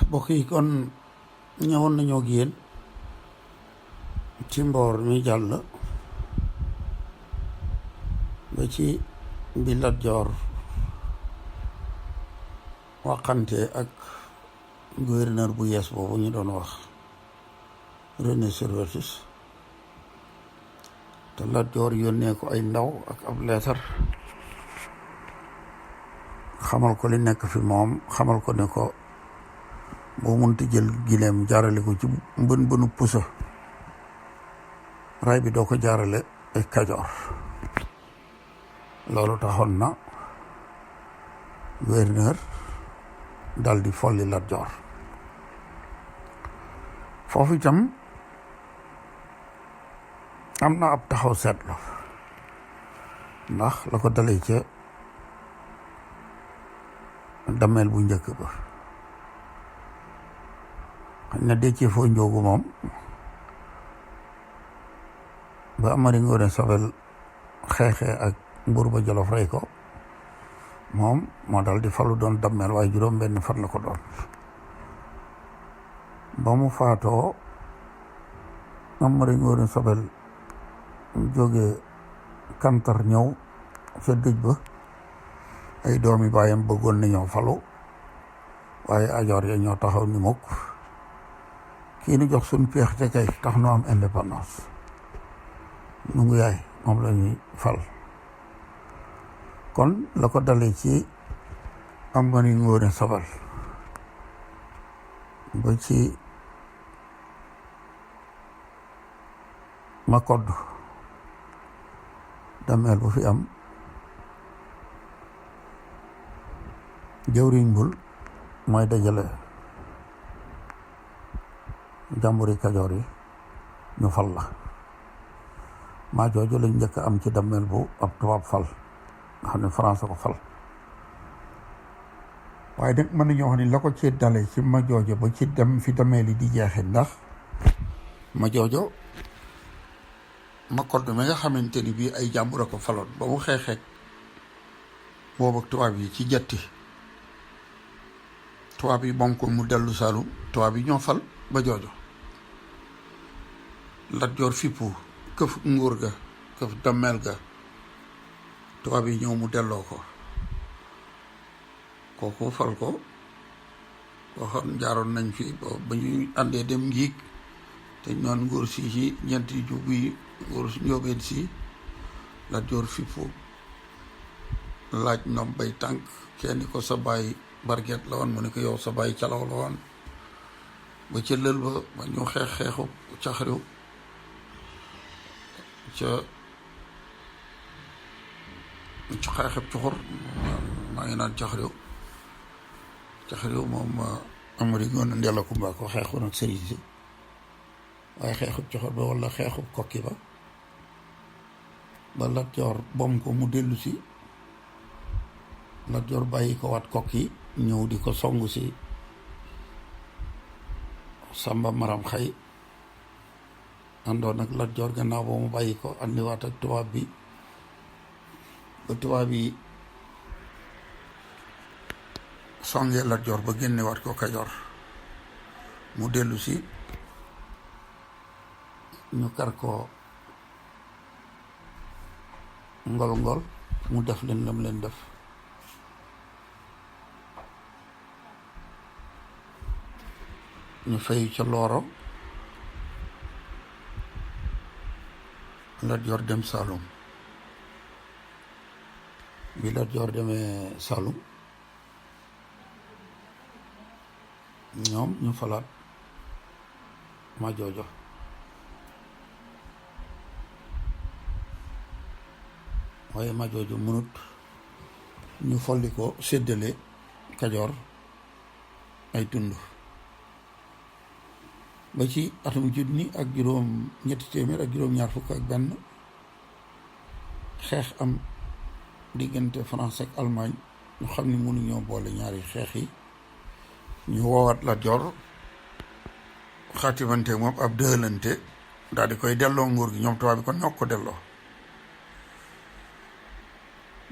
mbokk yi kon ñëwoon nañoo ak yéen ci mboor mi jàll ba ci bi Lat Joor waxante ak gouverneur bu yees boobu ñu doon wax René Servetus te Lat Joor yónnee ko ay ndaw ak ab leetar xamal ko li nekk fi moom, xamal ko ne ko boo munti jël gileem jaarale ko ci bënu pusa ray bi doo ko jaarale ay kajoor. loolu taxoon na gouverneur dal di folli Lat Joor. foofu itam am na ab taxaw seetlu ndax la ko dalee ca dameel bu njëkk ba xañ na Déthié Fo Ndiogou moom ba Amari Ngoone Sobel xeexee ak Mbuur ba Jolof rey ko moom moo dal di falu doon dammeel, waaye juróom benn fan la ko doon. ba mu faatoo Amari Ngoone Sobel jóge Kantar ñëw ca dëj ba, ay doomi baayam bëggoon nañoo falu waaye ajoor ya ñoo taxaw ni mukk kii nu jox suñ peex ca kay tax nu am indépendance nu ngu yaay moom la ñuy fal. kon la ko dalee ci Amari Ngoone Sobel ba ci ma kodd dameel bu fi am jëwriñ bul mooy dajale jàmburi kajoor yi ñu fal la. maa jooju lañ njëkk am ci dameel bu ab tubaab fal nga xam ne France ko fal. waaye nag mën nañoo wax ni la ko ci dale ci ma joojo ba ci dem fi dameel yi di jeexe, ndax ma joojo ma kodd mi nga xamante ni bii ay jàmbur a ko faloon ba mu xeexeek boobu ak tubaab yi ci jatti tubaab yi moom ko mu dellu Saalum, tubaab yi ñoo fal ba joojo. Lat Joor fippu këf nguur ga, këf dammeel ga, tubaab yi ñëw mu delloo ko kooku fal ko koo xam jaaroon nañ fi ba ñu àndee dem ngiig te ñoon nguur si ci ñeenti jub yi nguur njóobeen si. Lat Joor fippu laaj nom bay tànk kenn ko sa baay barget la woon mu ne ko yow sa baay calaw la woon, ba ca lël ba ñu xeexu caxriw ca xeexeb cuxur, maa ngi naan caxriw moom Amari Ngoone Ndeela Kumba ko xeexu nag sëriñ si, waaye xeexub cuxur ba walla xeexub kokki ba Lat Joor bom ko mu dellu si. Lat Joor bàyyi ko waat kokki ñëw di ko songu si Sàmba Maram Xay àndoon ak Lat Joor gannaaw ba mu bàyyi ko àndiwaat ak tubaab bi ba tubaab yi songee Lat Joor ba génnewaat ko Kajoor mu dellu si. ñu kar ko ngol mu def leen lam leen def. ñu fay ca looro Lat Joor dem Saalum. bi Lat Joor demee Saalum ñoom ñu falaat ma joojo. waaye ma joojo mënut ñu folli ko séddale Kajoor ay tund. ba ci atum junni ak juróom ñetti téeméer ak juróom ñaar fukk ak benn xeex am diggante France ak Allemagne, ñu xam ni mënuñoo boole ñaari xeex yi. ñu woowaat Lat Joor xaatimante moom ab dëyëlante daal di koy delloo nguur gi. ñoom tubaab bi kon ñoo ko delloo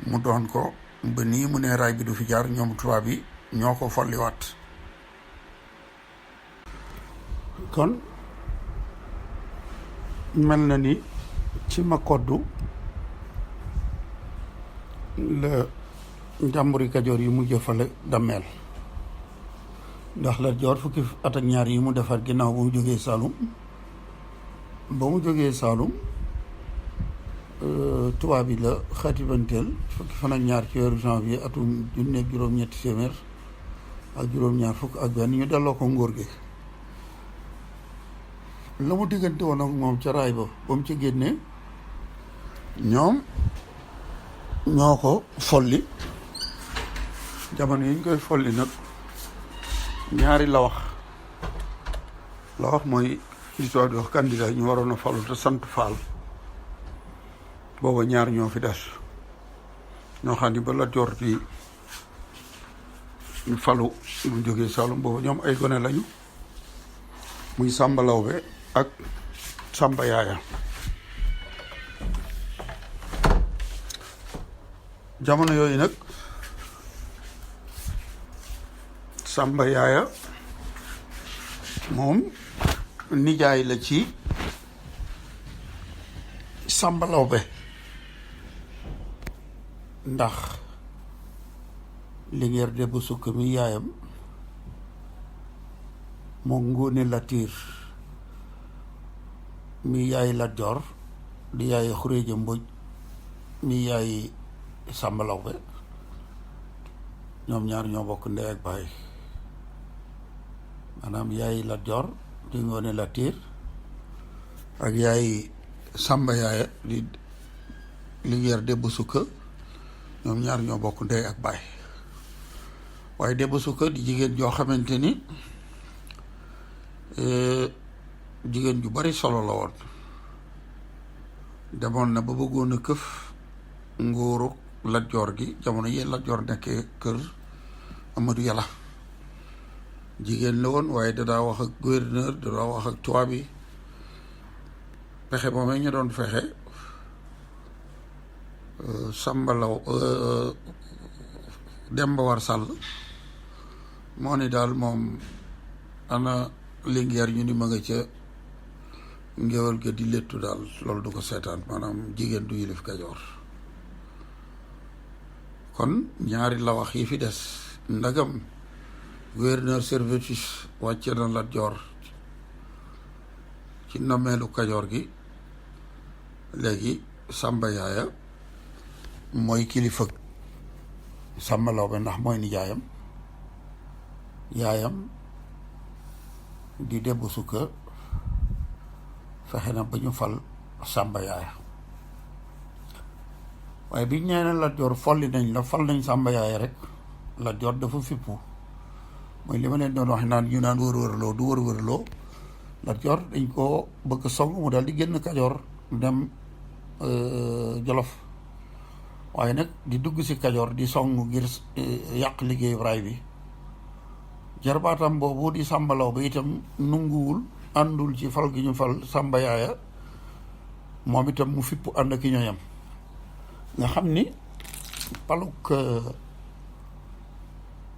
mu doon ko ba nii mu ne raay bi du fi jaar. ñoom tubaab yi ñoo ko folliwaat kon mel na ni ci ma koddu la njàmburi Kajoor yi mu jëfale dammeel, ndax Lat Joor fukki at ak ñaar yi mu defar ginnaaw ba mu jógee Saalum tubaab yi la xaatibanteel fukki fan ak ñaar ci weeru janvier atum junni ak juróom-ñetti téeméer ak juróom-ñaar fukk ak benn ñu delloo ko nguur gi. la mu diggante woon ak moom ca raay ba mu ci génnee ñoom ñoo ko folli. jamono yi ñu koy folli nag ñaari la wax mooy histoire di wax candidat ñu waroon a falu te sant Faal. booba ñaar ñoo fi des ñoo xam ni ba Lat Joor di ñu falu mu jógee Saalum booba ñoom ay gone lañu, muy Sàmba Lawbe ak Sàmba Yaaya. jamono yooyu nag Sàmba Yaaya moom nijaay la ci Sàmba Lawbe, ndax Linguère de bu sukk mi yaayam moo Ngoone Latiir mi yaay Lat Joor di yaay Xureeja Mbóoj mi yaay Sàmba Lawbe, ñoom ñaar ñoo bokk ndey ak baay. maanaam yaay Lat Joor di Ngoone Latiir ak yaay Sàmba Yaaya di Linguère de bu sukk ñoom ñaar ñoo bokk ndey ak baay. waaye Debba Sukka di jigéen joo xamante ni jigéen ju bari solo la woon, demoon na ba bëggoon a këf nguuru Lat Joor gi jamono yi Lat Joor nekkee kër Amadou Yàlla. jigéen la woon waaye dadaa wax ak gouverneur, dadaa wax ak tubaab yi. pexe moomee ñu doon fexe Demba War Sàll moo ni daal moom ana Linguère ñu ni ma nga ca ngéwal ga di léttu daal loolu du ko seetaan, maanaam jigéen du yilif Kajoor. kon ñaari la wax yi fi des, ndagam gouverneur Servetus wàcce na Lat Joor ci nommeelu Kajoor gi, léegi Sàmba Yaaya mooy kilifa Sàmba Lawbe ndax mooy nijaayam. yaayam di Debba Sukka fexe na ba ñu fal Sàmba Yaaya, waaye biñ nee na Lat Joor folli nañ la, fal nañ Sàmba Yaaya rek, Lat Joor dafa fippu. mooy li ma leen doon wax naan ñu naan wër-wërloo du wër-wërloo. Lat Joor dañ koo bëgg song mu daal di génn Kajoor dem Jolof, waaye nag di dugg ci Kajoor di song ngir yàq liggéeyu raay bi. jarbaatam boobu di Sàmba Lawbe itam nunguwul, àndul ci fal gi ñu fal Sàmba Yaaya, moom itam mu fippu ànd ak ñooñam. nga xam ni paluk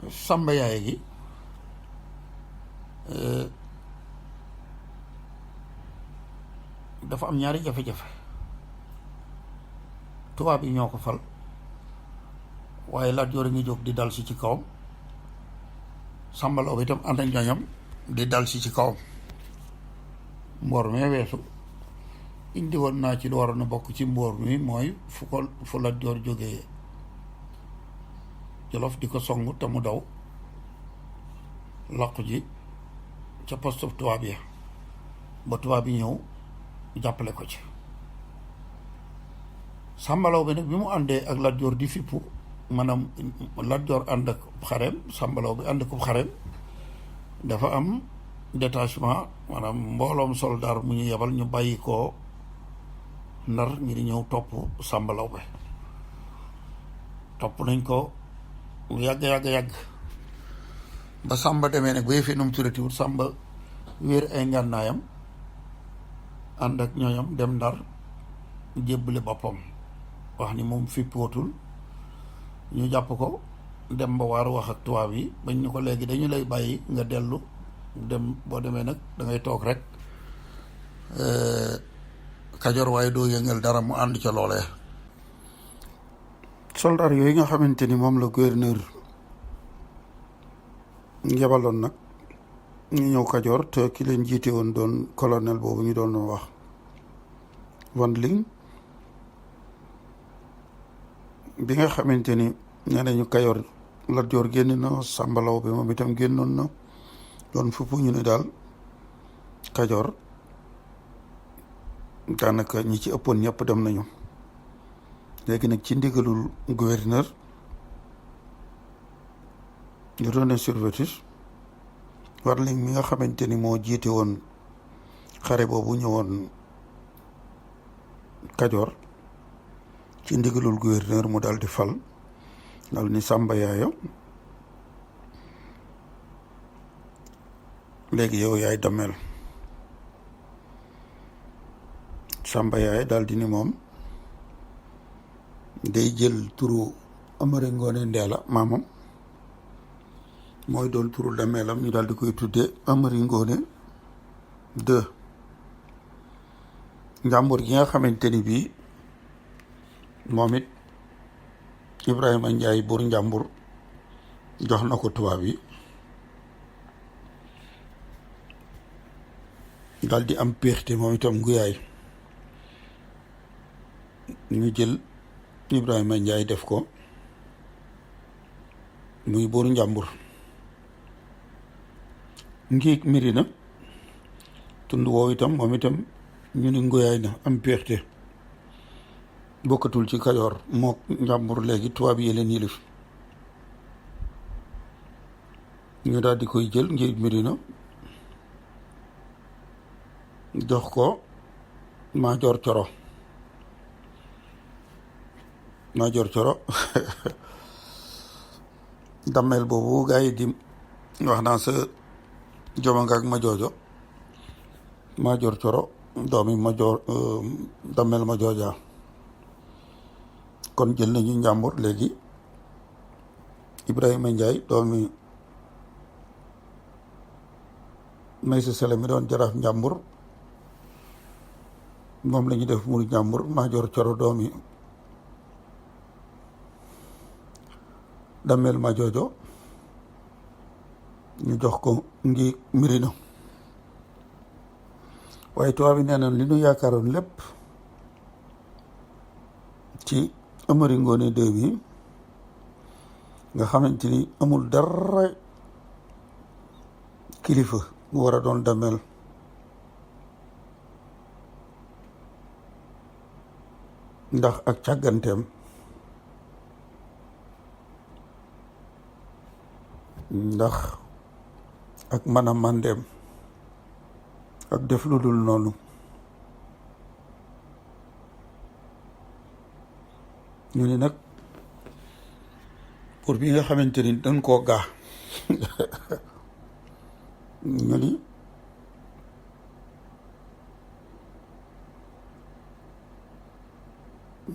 Sàmba Yaaya gi dafa am ñaari jafe-jafe. tubaab yi ñoo ko fal, waaye Lat Joor a ngi jóg di dal si ci kawam. Sàmba Lawbe itam ànd ak ñooñam di dal si ci kawam. mboor mee weesu indi woon naa ci lu waroon a bokk ci mboor mi, mooy fu Lat Joor jógee Jolof di ko song te mu daw làqu ji ca poste tubaab ya ba tubaab yi ñëw jàppale ko ci. Sàmba Lawbe nag bi mu àndee ak Lat Joor di fippu, maanaam Lat Joor ànd ak xareem, Sàmba Lawbe ànd ak xareem, dafa am détachement, maanaam mbooloom soldaar mu ñu yebal ñu bàyyi ko Ndar ngir ñëw topp Sàmba Lawbe. topp nañ ko yàgg ba Sàmba demee nag ba yëfee nu mu turatiwut, Sàmba wéer ay ngànnaayam ànd ak ñooñam dem Ndar jébbale boppam, wax ni moom fippootul. ñu jàpp ko dem ba waar wax ak tubaab yi bañ ñu ko léegi dañu lay bàyyi nga dellu boo demee nag da ngay toog rek kajoor waaye doo yëngal dara mu ànd ca loolee. soldaar yooyu nga xamante ni moom la gouverneur yebaloon nag ñu ñëw kajoor te ki leen jiite woon doon colonel boobu ñu doon wax Van Ling, bi nga xamante ni nee nañu kajoor Lat Joor génn na, Sàmba Law bi moom itam génnoon na, doon fupp ñu ne daal kajoor daanaka ñi ci ëppoon ñëpp dem nañu. léegi nag ci ndigalul gouverneur René Survetus, Warling mi nga xamante ni moo jiite woon xare boobu ñëwoon kajoor, ci ndigalul gouverneur mu daal di fal dal ni Sàmba Yaaya léegi yow yaay dameel. Sàmba Yaaya daal di ni moom day jël turu Amari Ngoone Ndeela maamam mooy doon turu dameelam, ñu daal di koy tuddee Amari Ngoone 2. njàmbur gi nga xamante ni bii moom it Ibrahima Njaay buur njàmbur jox na ko tubaab yi, daal di am péexte moom itam nguyaay, ñu jël Ibrahima Njaay def ko muy buuru njàmbur. Ngiig Mirina tund woowu itam moom itam ñu ni nguyaay na am péexte, bokkatul ci kajoor mook njàmbur, léegi tubaab yi leen yilif. ñu daal di koy jël Ngiig Mirina jox ko Maajoor Coro. Maajoor Coro dammeel boobu gaa yi di wax naa sa jomanga ak ma joojo, Maajoor Coro doomi Majoor dammeel ma jooja. kon jël nañu njàmbur, léegi Ibrahima Njaay doomi Maysa Sele mi doon jaraaf njàmbur moom la ñu def muy njàmbur. Maajoor Coro doomi dammeel ma joojo ñu jox ko Ngiig Mirina. waaye tubaab yi nee na li ñu yaakaaroon lépp ci Amari Ngoone 2 bi nga xamante ni amul dara kilifa bu war a doon dammeel, ndax ak càgganteem, ndax ak mën a màndeem, ak def lu dul noonu, ñu ni nag pour bi nga xamante ni dañ koo gaa ñu ni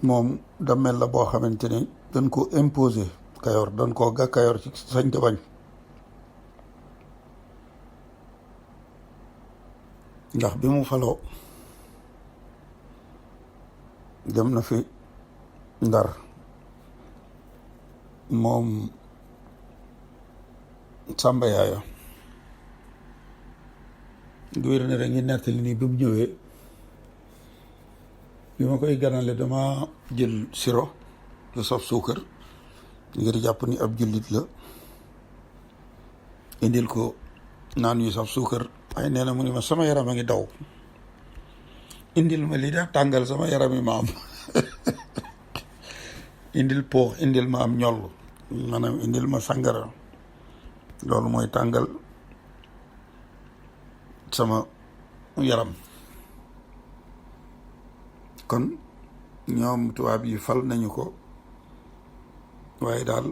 moom dammel la boo xamante ni dañ ko imposer kayoor, dañ koo ga kayoor ci sañ te bañ, ndax bi mu faloo dem na fi Ndar, moom Sàmba Yaaya. gouverneur a ngi nettali ni bi mu ñëwee, bi ma koy ganale dama jël siro lu saf suukar ngir jàpp ni ab jullit la, indil ko naan yu saf suukar. ay nee na mu ni ma sama yaram a ngi daw, indil ma lii def tàngal sama yaram yi ma am indil poox, indil ma am ñoll, maanaam indil ma sàngara, loolu mooy tàngal sama yaram. kon ñoom tubaab yi fal nañu ko, waaye daal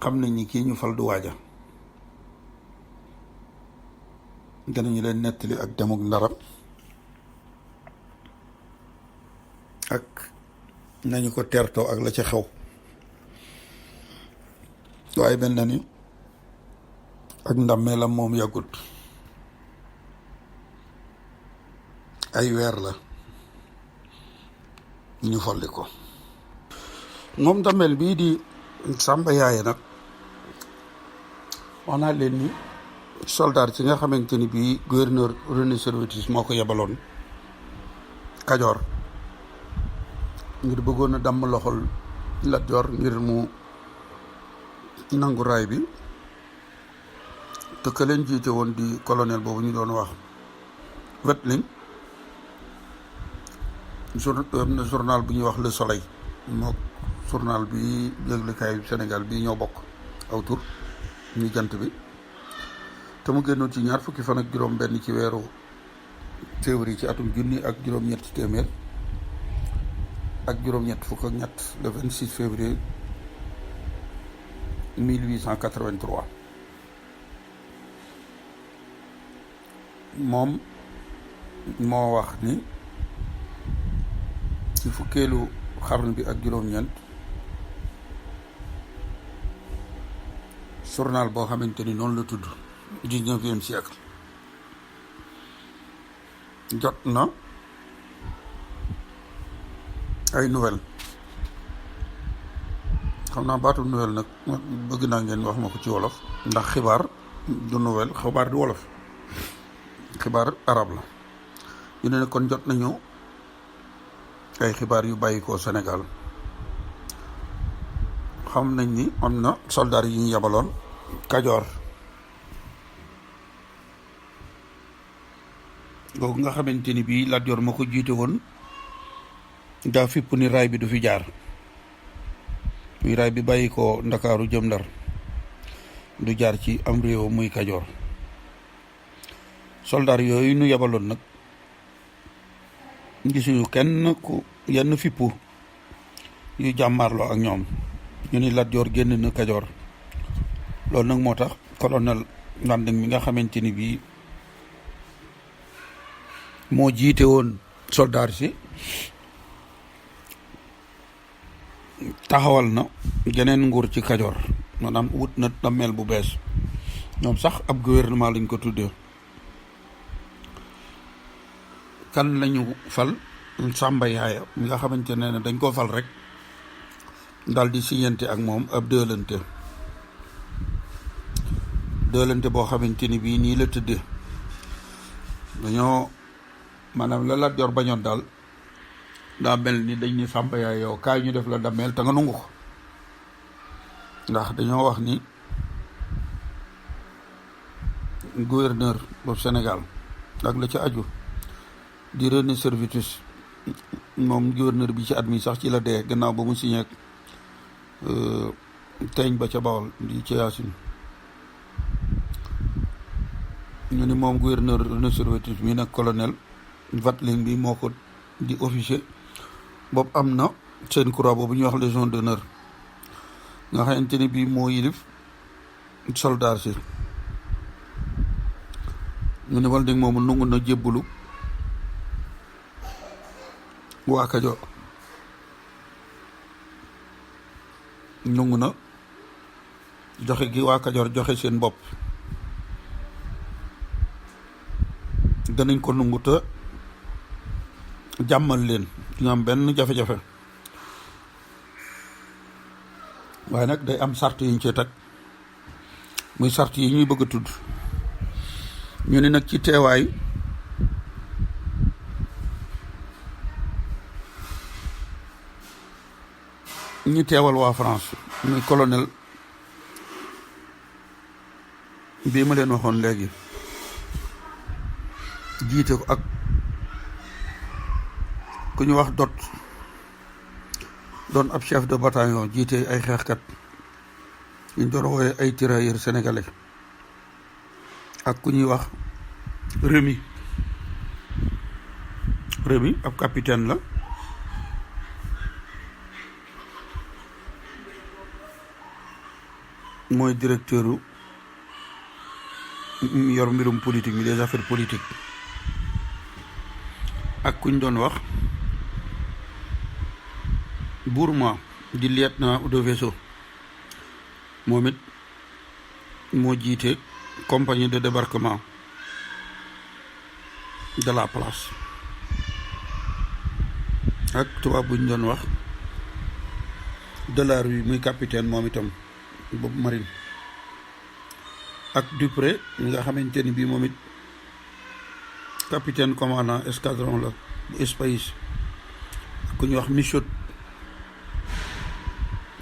xam nañ ni kii ñu fal du waaja. danañu leen nettali ak demuk Ndaram ak nañu ko teertoo ak la ca xew. waaye mel na ni ak ndàmmeelam moom yàggut ay weer la ñu folli ko. moom ndàmmeel bii di Sàmba Yaaya nag wax naa leen ni soldat ci nga xamante ni bii gouverneur René Servitis moo ko yebaloon Kajoor ngir bëggoon a damm loxol Lat Joor ngir mu nangu raay bi, te ka leen jiite woon di colonel boobu ñu doon wax Wetling am na journal bu ñuy wax Le Soleil moo journal bi yëglekaayu Sénégal bi ñoo bokk aw tur ñu jant bi, te mu génnoon ci 20 fan ak juróom benn ci weeru février ci atum junni ak juróom-ñetti téeméer ak juróom-ñett fukk ak ñett le 26 février 1883. moom moo wax ni ci fukkeelu xarnu bi ak juróom-ñeent journal boo xamante ni noonu la tudd 19e siècle jot na ay nouvelle. xam naa baatu nouvelle nag bëgg naa ngeen wax ma ko ci wolof, ndax xibaar du nouvelle, xibaar du wolof, xibaar arab la. ñu ne kon jot nañu ay xibaar yu bàyyi ko Sénégal. xam nañ ni am na soldaar yi ñu yabaloon Kajoor googu nga xamante ni bii Lat Joor ma ko jiite woon daa fipp ni raay bi du fi jaar, muy raay bi bàyyi ko Ndakaaru jëm Ndar du jaar ci am réew muy Kajoor. soldaar yooyu nu yabaloon nag gisuñu kenn ku yenn fippu yu jàmmaarloo ak ñoom, ñu ni Lat Joor génn na Kajoor. loolu nag moo tax colonel Landing mi nga xamante ni bii moo jiite woon soldaar si taxawal na geneen nguur ci Kajoor, maanaam wut na dammeel bu bees. ñoom sax ab gouvernement lañ ko tuddee. kan lañu fal? Sàmba Yaaya mi nga xamante ne dañ ko fal rek daal di signante ak moom ab dëyëlante boo xamante ni bii nii la tëddee. dañoo maanaam la Lat Joor bañoon daal daa mel ni dañ ni Sàmba Yaaya yow kaay ñu def la dammeel te nga nangu ko, ndax dañoo wax ni gouverneur boobu Sénégal ak la ci aju di René Servitus, moom gouverneur bi ci at mi sax ci la dee gannaaw ba mu signé ak teeñ ba ca Bawol di ca Yaasin. ñu ni moom gouverneur René Servitus mi nag colonel Wetling bi moo ko di officier boobu am na seen croix boobu ñuy wax légion d'honneur nga xamante ni bii moo yilif soldat si. ñu ne Wetling moomu nangu na jébbalu waa Kajoor, nangu na joxe gi waa Kajoor joxe seen bopp, danañ ko nangu te jàmmal leen ñu am benn jafe-jafe. waaye nag day am sart yi ñu ci teg, muy sart yi ñuy bëgg a tudd. ñu ne nag ci teewaay ñi teewal waa France, muy colonel bii ma leen waxoon léegi jiite ko ak ku ñu wax dot doon ab chef de bataillon jiite ay xeexkat ñu doon wooye ay tirailleurs sénégalais, ak ku ñuy wax Rémi ab capitaine la mooy directeur yor mbirum politique mi des affaires politiques, ak kuñ doon wax Mboorum di lieutenant de vaisseau, moom it moo jiite compagnie de débarquement de la place ak tubaab bu ñu doon wax de la rue muy capitaine moom itam boobu marine ak Dupré mi nga xamante ni bii moom it capitaine commandant escadron la bu Espace ak ku ñuy wax Michaud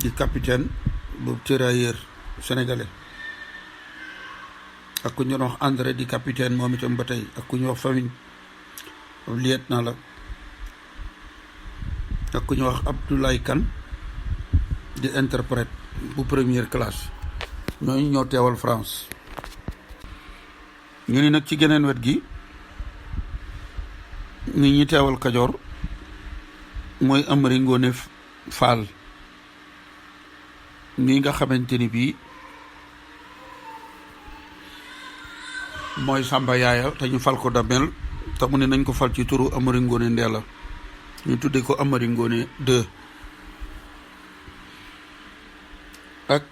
di capitaine bu tirailleur sénégalais ak ku ñu wax André di capitaine moom itam ba tey ak ku ñu wax famille lieutenant la ak ku ñu wax Abdoulaye Kane di interprète bu première classe ñooñu ñoo teewal France. ñu ni nag ci geneen wet gi ñi teewal Kajoor mooy Amari Ngoone Faal ñi nga xamante ni bii mooy Sàmba Yaaya te ñu fal ko Damel te mu ne nañ ko fal ci turu Amari Ngoone Ndeela ñu tudde ko Amari Ngoone 2 ak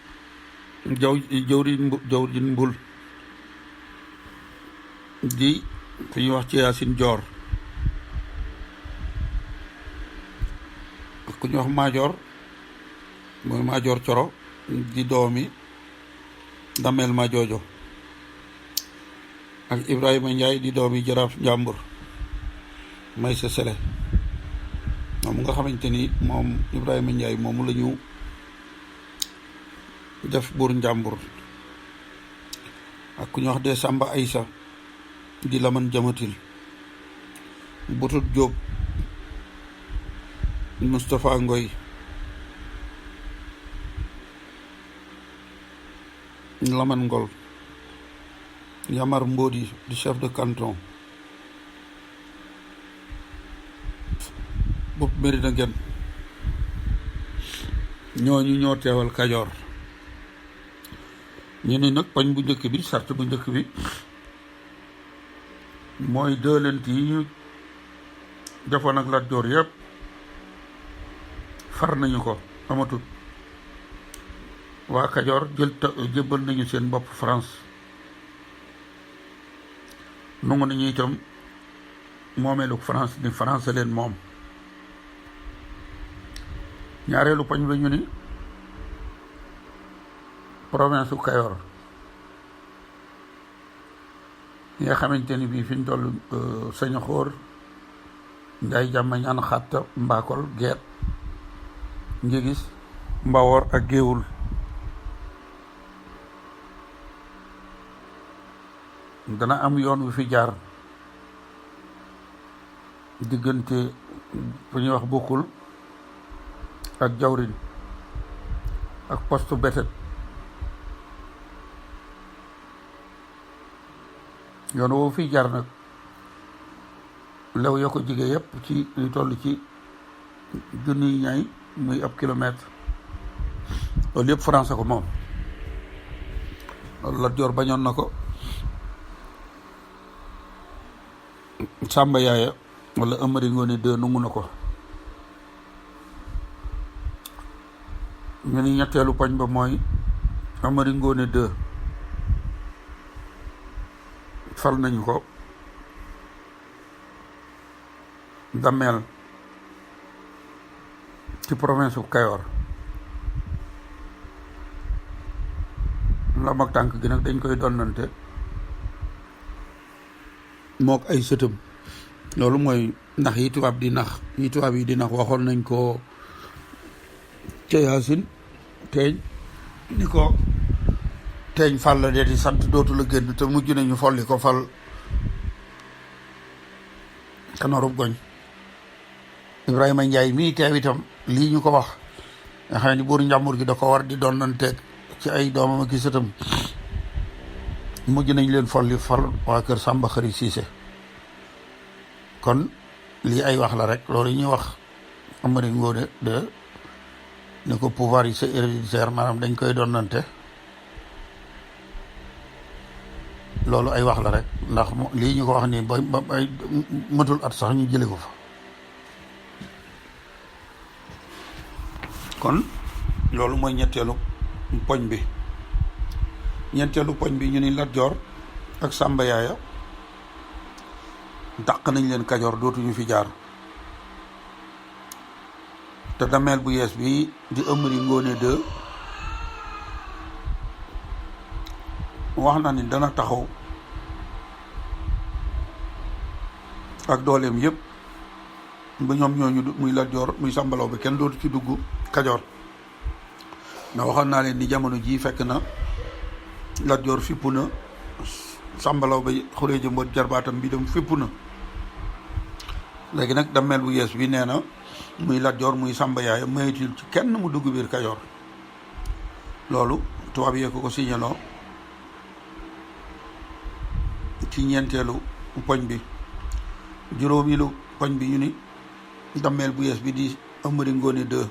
jawrin mbul di ku ñuy wax ci Yaasin Joor ak ku ñuy wax Maajoor mooy Maajoor Coro di doomi Damel ma joojo ak Ibrahima Njaay di doomi Jaraaf Njàmbur may sa sele moom nga xamante ni moom Ibrahima Njaay moomu la ñu def buur Njàmbur ak ku ñu wax de Sàmba Aysa di Laman Jamatil Butut Jóob Moustapha Ngoy Laman Ngol Yamar Mbodi di chef de canton bopp Mérina Gën ñooñu ñoo teewal Kajoor ñu ni nag pañ bu njëkk bi sart bu njëkk bi mooy Dëyëlante yi ñu defoon ak Lat Joor yëpp far nañu ko amatut waa Kajoor jébbal nañu seen bopp France nangu nañu itam moomeelu France ni France leen moom ñaareelu pañ ba ñu ni province su Kayoor yi nga xamante ni bii fi ñu toll Sañaxóor Njaay Jàmm Ñaan Xatta Mbakol Geet Ngigis Mbawoor ak Géewul dana am yoon wu fi jaar diggante fu ñuy wax bokkul ak jawrin ak poste Betet yoon woowu fi jaar nag lew ya ko jige yëpp ci lu toll ci junniy ñaay muy ab kilomètre loolu yëpp France ko moom loolu Lat Joor bañoon na ko Sàmba Yaaya wala Amari Ngoone 2 nangu na ko ñu ni ñetteelu pañ ba mooy Amari Ngoone 2 fal nañu ko Damel ci province bu Kayoor lam ak tànk gi nag dañ koy donnante mook ay sëtëm loolu mooy ndax yi tubaab yi di nax waxoon nañ ko ca Yaasin teeñ ni ko teeñ fal la dee di sant dootu la génn te mujj nañu folli ko fal Kanorub Goñ Ibrahima Njaay mii teew itam lii ñu ko wax nga xam ne buur Njàmbur gi da ko war di donnante ci ay doomam ak i sëtam mujj nañ leen folli fal waa kër Sàmba Xari Siise kon lii ay wax la rek loolu ñuy wax Amari Ngoone de ne ko pouvoir yi c'est héréditaire maanaam dañ koy donnante loolu ay wax la rek ndax lii ñu ko wax nii ba ay matul at sax ñu jële ko fa kon loolu mooy ñetteelu poñ bi ñeenteelu poñ bi ñu ni Lat Joor ak Sàmba Yaaya dàq nañ leen Kajoor, dootuñu fi jaar. te dameel bu yees bi di Amari Ngoone 2 wax na ni dana taxaw ak dooleem yëpp ba ñoom ñooñu muy Lat Joor muy Sàmba Lawbe kenn dootu ci dugg Kajoor. ndax waxoon naa leen ni jamono jii fekk na Lat Joor fippu na, Sàmba Lawbe Xureeja Mbóot jarbaatam bi dem fippu na. léegi nag dameel bu yees bi nee na muy Lat Joor muy Sàmba Yaaya mayitul ci kenn mu dugg biir Kajoor. loolu tubaab yee ko signaloo ci ñeenteelu poñ bi. juróomilu poñ bi ñu ni dameel bu yees bi di Amari Ngoone 2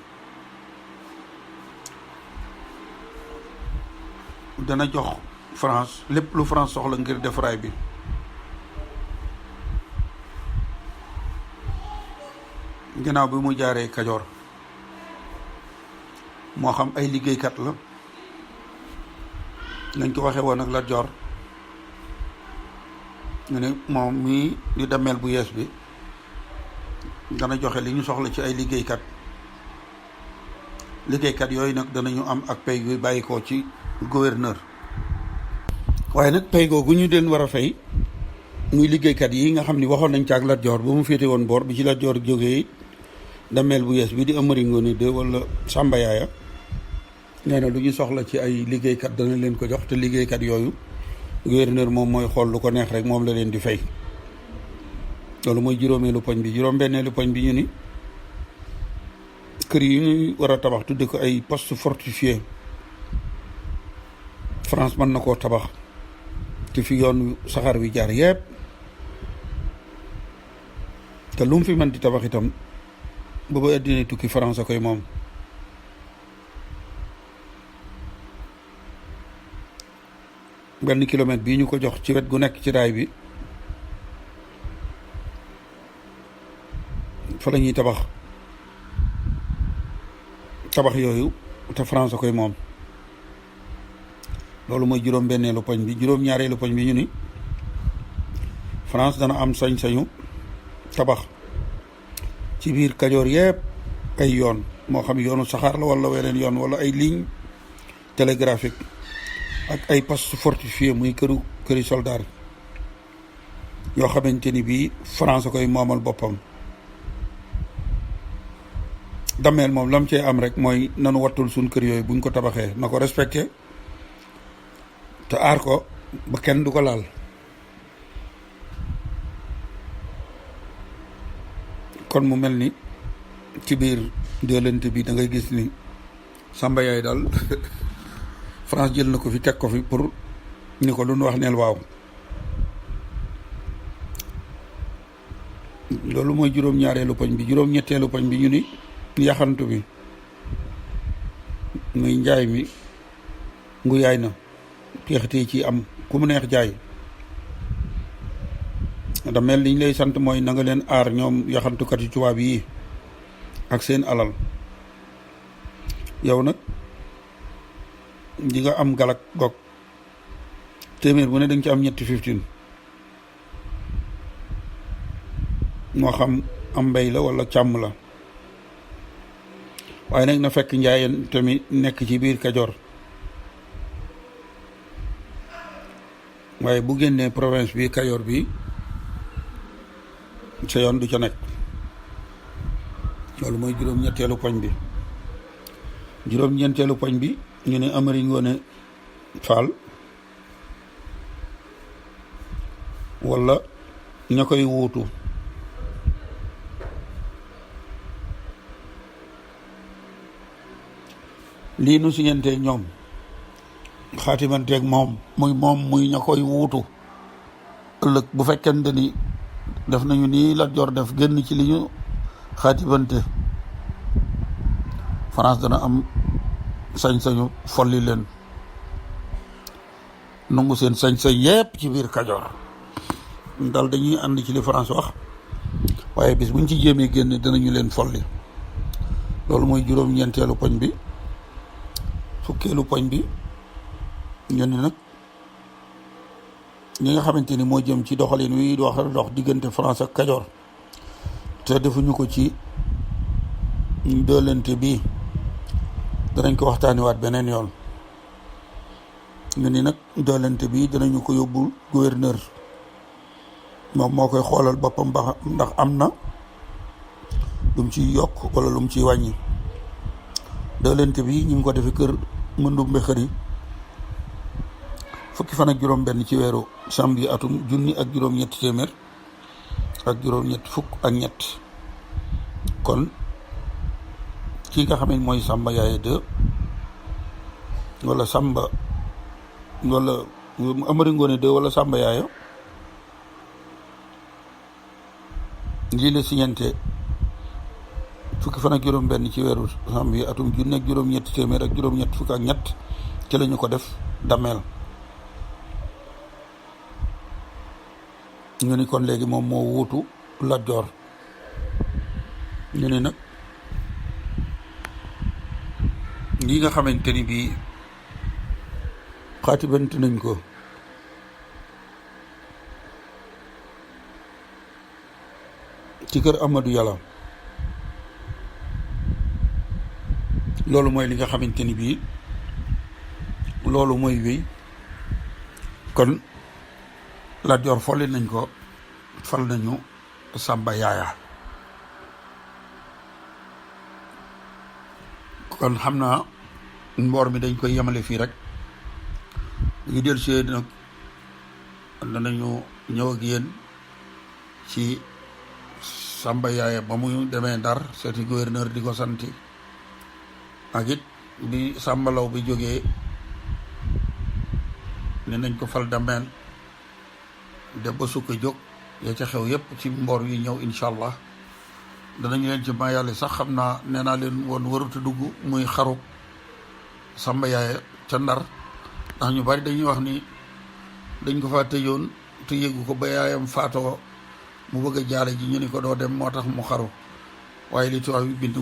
dana jox France lépp lu France soxla ngir def raay bi. ginnaaw bi mu jaaree Kajoor, moo xam ay liggéeykat la nañ ko waxee woon ak Lat Joor ñu ne moom mii di dameel bu yees bi dana joxe li ñu soxla ci ay liggéeykat yooyu nag danañu am ak pay gu bàyyi ko ci gouverneur. waaye nag pay googu ñu leen war a fay muy liggéeykat yi nga xam ni waxoon nañ ci ak Lat Joor ba mu féete woon boor bi ci Lat Joor jógee dameel bu yees bi di Amari Ngoone 2 wala Sàmba Yaaya nee na lu ñu soxla ci ay liggéeykat dana leen ko jox te liggéeykat yooyu gouverneur moom mooy xool lu ko neex rek moom la leen di fay. loolu mooy juróomeelu poñ bi. juróom-benneelu poñ bi ñu ni kër yi ñuy war a tabax tudde ko ay poste fortifié France mën na koo tabax te fi yoon saxaar wi jaar yépp te lu mu fi mën di tabax itam booba addina tukki France a koy moom. benn kilomètre bii ñu ko jox ci wet gu nekk ci raay bi fa la ñuy tabax yooyu te France a koy moom. loolu mooy juróom-benneelu poñ bi. juróom-ñaareelu poñ bi ñu ni France dana am sañ-sañu tabax ci biir Kajoor yépp ay yoon, moo xam yoonu saxaar la wala weneen yoon, wala ay ligne télégraphique ak ay poste fortifié muy këri soldat yoo xamante ni bii France a koy moomal boppam. dameel moom lam cee am rek mooy nanu wattul suñ kër yooyu buñ ko tabaxee na ko respecté te aar ko ba kenn du ko laal. kon mu mel ni ci biir Dëyëlante bi da ngay gis ni Sàmba Yaaya daal France jël na ko fi teg ko fi pour ni ko lu nu wax neel waaw. loolu mooy juróom-ñaareelu poñ bi. juróom-ñetteelu poñ bi ñu ni yaxantu bi muy njaay mi ngu yaay na peexte ci am ku mu neex jaay. damel liñ lay sant mooy na nga leen aar ñoom yaxantukat yu tubaab yi ak seen alal. yow nag di nga am galak gog téeméer bu ne da nga ci am ñetti 15 moo xam am mbay la wala càmm la. waaye nag na fekk njaayeen tamit nekk ci biir Kajoor. waaye bu génnee province bi Kajoor bi sa yoon du ca nekk. loolu mooy juróom-ñetteelu poñ bi. juróom-ñeenteelu poñ bi ñu ne Amari Ngoone Faal wala ña koy wuutu lii nu siñanteeg ñoom xaatimanteeg moom muy ña koy wuutu ëllëg bu fekkente ni def nañu nii Lat Joor def génn ci li ñu xaatimante, France dana am sañ-sañu folli leen nangu seen sañ-sañ yépp ci biir Kajoor. dal dañuy ànd ci li France wax waaye bis buñ ci jéemee génn danañu leen folli. loolu mooy juróom-ñeenteelu poñ bi. fukkeelu poñ bi ñu ne nag ñi nga xamante ni moo jëm ci doxalin wi dox diggante France ak kajoor te defuñu ko ci Dëyëlante bii danañ ko waxtaaniwaat beneen yoon. ñu ni nag Dëyëlante bii danañu ko yóbbu gouverneur moom moo koy xoolal boppam ba ndax am na lu mu ciy yokk wala lu mu ciy wàññi. Dëyëlante bi ñu ngi ko defee kër Mëndumbe Xëri fukki fan ak juróom-benn ci weeru samedi atum 1900 ak juróom-ñett fukk ak ñett. kon kii nga xam ne mooy Sàmba Yaaya 2 wala Sàmba wala Amari Ngoone 2 wala Sàmba Yaaya lii la siñante fukki fan ak juróom-benn ci weeru samedi atum 1900 ak juróom-ñett fukk ak ñett ci la ñu ko def dameel. ñu ni kon léegi moom moo wuutu Lat Joor. ñu ni nag lii nga xamante ni bii xaatibante nañ ko ci kër Amadou Yàlla loolu mooy li nga xamante ni bii loolu mooy wéy. kon Lat Joor folli nañ ko fal nañu Sàmba Yaaya. kon xam naa mboor mi dañ koy yemale fii rek ñu del see nag danañu ñëw ak yéen ci Sàmba Yaaya ba mu demee Ndar seeti gouverneur di ko santi ak it bi Sàmba Law bi jógee ne nañ ko fal dameel de ba sukk jóg ya ca xew yépp ci mboor yi ñëw incha allah danañ leen ci ma yàlla sax xam naa nee naa leen woon warut a dugg muy xaru Sàmba Yaaya ca Ndar ndax ñu bari dañuy wax ni dañ ko fa tëjoon te yëgu ko ba yaayam faatoo mu bëgg a jaale ji ñu ni ko doo dem moo tax mu xaru waaye li tubaab bi bind